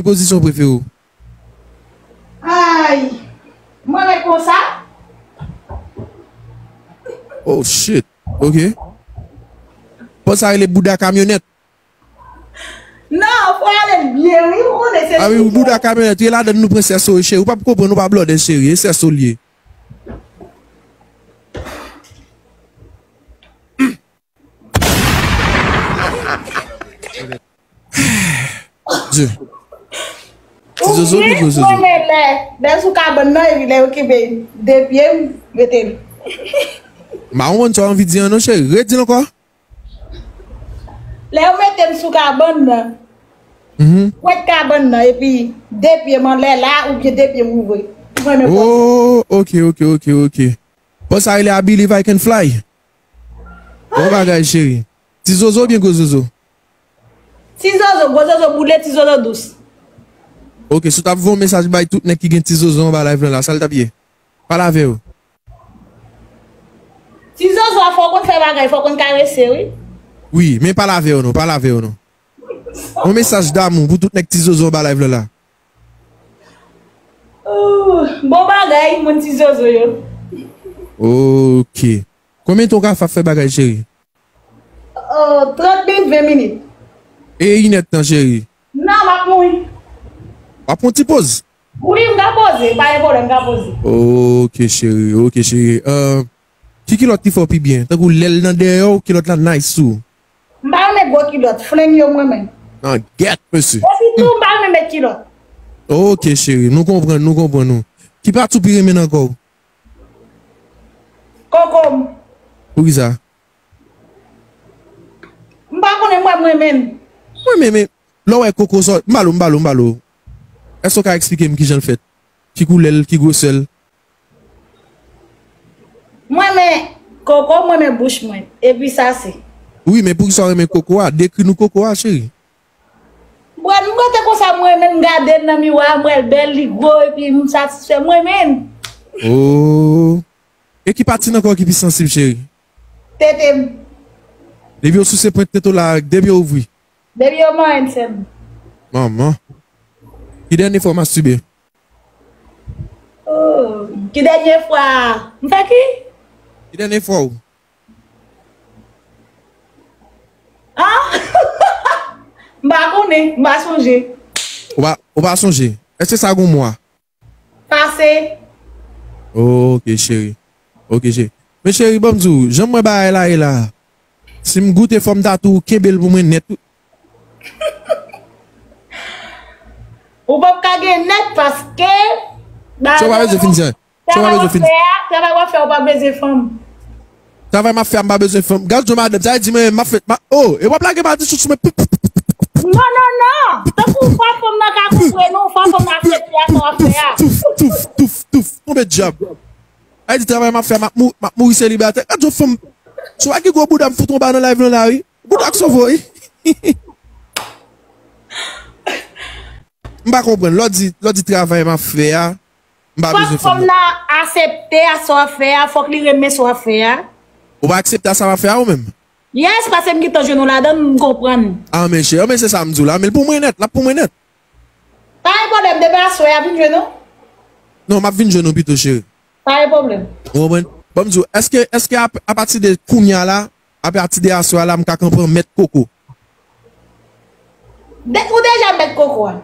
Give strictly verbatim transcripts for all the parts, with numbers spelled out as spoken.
pozisyon prefere w? Ay, mwen ret konsa. Oh shit. Ok. Pòz sa rele bouda kamyonèt. Non, fò ale l byen, wi, ou konnen se... Ah wi, bouda kamyonèt, wi, ladann nou pran sèso, cheri. Ou p ap konprann, ou pa blòdè, cheri. E sèso l ye. Dye. Ti zozo, ti zozo. Mwen, men lè, lè sou kabann nan, epi lè yo kenbe de pye m, mete l. M pa konprann sa w anvi di an non, cheri. Redi l ankò. Lè yo mete m sou kabann nan, mhm, pwent kabann nan, epi de pye m anlè la, oubyen de pye m ouvri. Mwen menm. Oh, ok, ok, ok, ok. Pòz sa rele I Believe I Can Fly. Bon bagay, cheri. Ti zozo oubyen gwo zozo? Ti zozo, gwo zozo boule, ti zozo dous. Ok, si w t ap voye yon mesaj bay tout nèg ki gen ti zozo anba live lan la, sa l t ap ye? Pale avè yo. Ti zozo a fò w konn fè bagay, fò w konn karese, wi. Wi, men pale avè yo non, pale avè yo non. Yon mesaj damou pou tout nèg ti zozo anba live lan la. Oh, bon bagay, moun ti zozo yo. Ok. Konbyen tan w ka fè ap fè bagay, cheri? Oh, trant minit, ven minit. E inèdtan, cheri? Non, m ap mouri. W ap pran ti poz? Wi, m ka poze, pa gen pwoblèm, m ka poze. Ok, cheri, ok, cheri. Euh, ki kilòt ki fè w pi byen? Tankou lè l nan dèyè w, kilòt la nice sou ou? M pa renmen gwo kilòt, flenm yo m renmen. Nan gèt, mesye. Epi tou, m pa renmen met kilòt. Ok, cheri, nou konprann, nou konprann ou. Ki pati w pi renmen nan kò w? Koko m. Poukisa? M pa konnen, mwen, mwen menm. Mwen menm, men, lè w wè koko sòti, m ba l ou, m ba l ou, m ba l ou. Èske w ka eksplike m kijan l fèt? Ki koulè l, ki gwosè l? Mwen renmen koko, mwen renmen bouch mwen. Epi sa se. Wi, men poukisa w renmen koko a? Dekri nou koko a, cheri. Mwen, mwen te konsa, mwen menm, m gade l nan miwa, m wè l bèl, li gwo, epi m satisfè, mwen menm. Oh. E ki pati nan kò w ki pi sansib, cheri? Tete m. Depi yo souse pwent tete w la, depi yo ouvri. Depi yo manyen m, sè m. Manman. Ki dènye fwa w mastibe? Oh, ki dènye fwa? M fè ki? Ki dènye fwa w? Ah? M pa konnen, m pa sonje. Ou pa, ou pa sonje? Èske sa gon mwa? Pase. Ok, cheri. Ok, cheri. Men cheri, ban m di w, jan m wè bagay la ye la, si m goute fò m ta tou kenbe l pou mwen nèt, wi. Ou p ap ka gen nèt paske... Sa w pa bezwen fin di anyen. Sa w pa bezwen fin di. Travay w ap fè a, travay w ap fè a, ou pa bezwen fanm. Travay m ap fè a, m pa bezwen fanm. Gad yon madanm, sa vle di mwen, m ap fè, m ap, oh, e w ap lage m a di sou mwen. Non, non, non. Tankou fò fanm nan ka konprann ou, fò fanm nan aksepte a sa w ap fè a. Touf, touf, touf, touf. Tonbe dyab. Ay di travay m ap fè, m ap mou-, m ap mouri selibatè. Gad yon fanm. Sou a ki gwo bouda m fout anba nan live lan la, wi. Bouda k sove, wi. M pa konprann. Lè w di, lè w di travay m ap fè a, m pa bezwen fanm nan. Fòk fanm nan aksepte a sa w ap fè a, fòk li renmen sa w ap fè a. Ou pa aksepte a sa m ap fè a ou menm? Yes, paske m gentan jwenn ou ladan, m konprann. Ah, men cheri, men se sa m di w la, men l pou mwen nèt, l ap pou mwen nèt. Pa gen pwoblèm, depi aswè a vin jwenn ou. Non, m ap vin jwenn ou pito, cheri. Pa gen pwoblèm. Ou konprann? Ban m di w, èske, èske a, apati de kounye a la, apati de aswè a la, m ka kanpe an mèt koko? De, ou deja mèt koko a.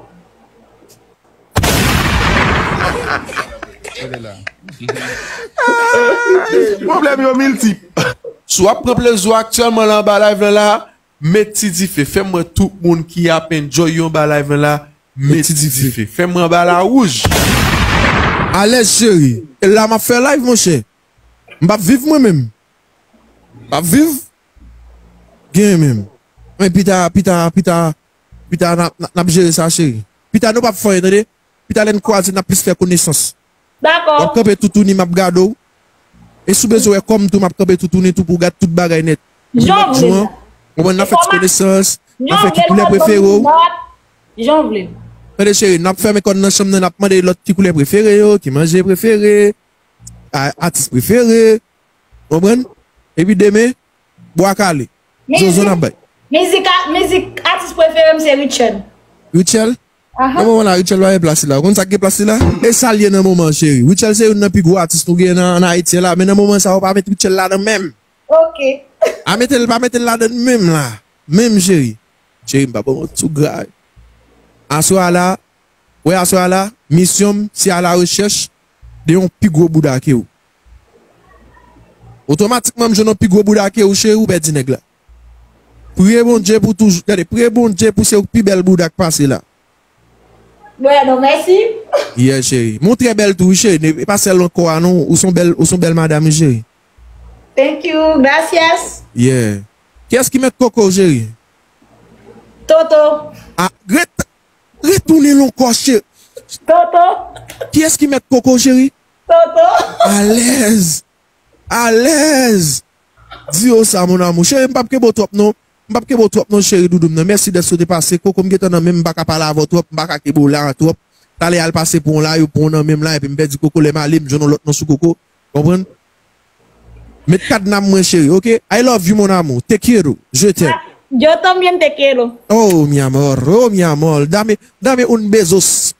Pwoblèm yo miltip. Si w ap pran plezi w aktyèlman la anba live lan la, met ti dife. Fè m wè tout moun ki ap enjoy yo anba live lan la. Met ti dife. Fè m wè anba la wouj. Alèz, cheri. E la m ap fè live, monchè. M p ap viv mwen menm. M p ap viv. Gen menm. Men pita, pita, pita, pita, n ap, n ap, n ap jere sa, cheri. Pita, nou p ap fè anyen, tande? Pita lè n kwaze, n ap plis fè konesans. Dakò. W ap kanpe toutouni, m ap gade w. E si w bezwen wè kò m tou, m ap kanpe toutouni tou pou w gad tout bagay nèt. Jan w vle. Ou konprann, n ap fè ti konesans, n ap fè ki koulè prefere w. Jan w vle. Tande cheri, n ap fèmen kò n nan chanm nan, n ap mande lòt ki koulè prefere yo, ki manje prefere, a-, atis prefere. Ou konprann? Epi demen, bwa kale. Zozo n ap bay. Mizik, mizik a-, mizik atis prefere m se Rutshelle. Rutshelle? Nan moman la, Rutshelle pa gen plas li la. Ou konn sa k gen plas li la? E sa l ye nan moman, cheri. Rutshelle se youn nan pi gwo atis nou gen nan, an Ayiti la. Men nan moman sa, ou pa met Rutshelle ladan menm. Ok. A mete l, pa mete l ladan menm la. Menm, cheri. Cheri, m pa pran sou gra. Aswè a la, wè aswè a la, misyon m, se a la rechèch de yon pi gwo bouda ke ou. Otomatikman, m jwenn yon pi gwo bouda ke ou, cheri, ou pèdi nèg la. Priye Bondye pou toujou, gade, priye Bondye pou se ou k pi bèl bouda k pase la. Bueno, mèsi. Yeah, cheri. Men w trè bèl tou, wi, cheri. E pa sèl nan kò a, non. Ou se yon bèl, ou se yon bèl madanm, wi, cheri. Thank you. Gracias. Yeah. Kiyès ki mèt koko, cheri? Toto. Ah, ret, retounen l ankò, cheri. Toto. Kiyès ki mèt koko, cheri? Toto. Alèz. Alèz. Di yo sa, mon amour. Cheri, m p ap kenbe w twòp, non. M p ap kenbe w twòp, non, cheri doudou m nan. Mèsi dèske w te pase. Koko m gentan nan men m, m pa ka pale avè w twòp, m pa ka kenbe w la twòp. Talè al pase pou w la, yo pran w nan men m la, epi m pèdi koko, lè m ale, m jwenn yon lòt non sou koko. Konprann? Met kadna m mwen, cheri, ok? I love you, mon amour. Te quiero. Je t'aime. Yo también te quiero. Oh, mi amor. Oh, mi amor. Dame, dame un besos.